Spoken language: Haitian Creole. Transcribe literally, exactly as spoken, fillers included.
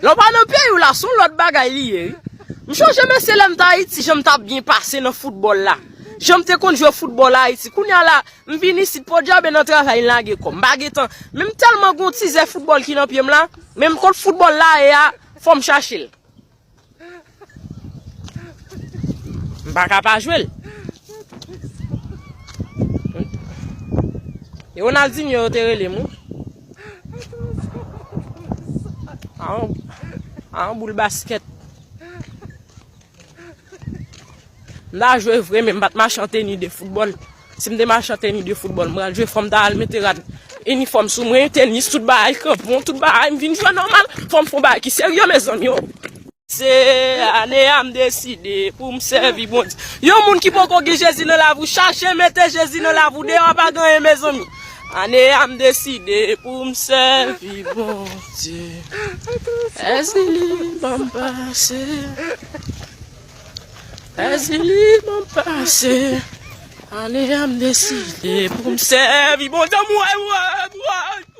Lè w pa nan peyi w la, se yon lòt bagay li ye, wi. M chonje, mesye, lè m t Ayiti, jan m t ap byen pase nan foutbòl la. Jan m te konn jwe foutbòl Ayiti. Kounye a la, m vin isit, podyab, e nan travay, m lage kò m. M pa gen tan. Men m tèlman gen yon ti zè foutbòl ki nan pye m la, men m kot foutbòl la ye a, fò m chache l. M pa ka pa jwe l. E Ronaldinho yo te rele m, wi. A yon, a yon boul baskèt. M ta jwe vre, men m pa t mache an teni de foutbòl. Si m te mache an teni de foutbòl, m pral jwe, fò m ta al mete rad, inifòm sou mwen, tenis, tout bagay, kranpon, tout bagay, m vin jwe nòmal. Fò m fè yon bagay ki serye, mezanmi, o. Se ane a m deside pou m sèvi Bondye. Yon moun ki poko gen Jezi nan lavi w, chache mete Jezi nan lavi w, deyò pa gen anyen, mezanmi. Ane a m deside pou m sèvi Bondye. Èzili ban m pase. Èzili ban m pase. Ane a m deside pou m sèvi Bondye. Mwen, mwen, mwen.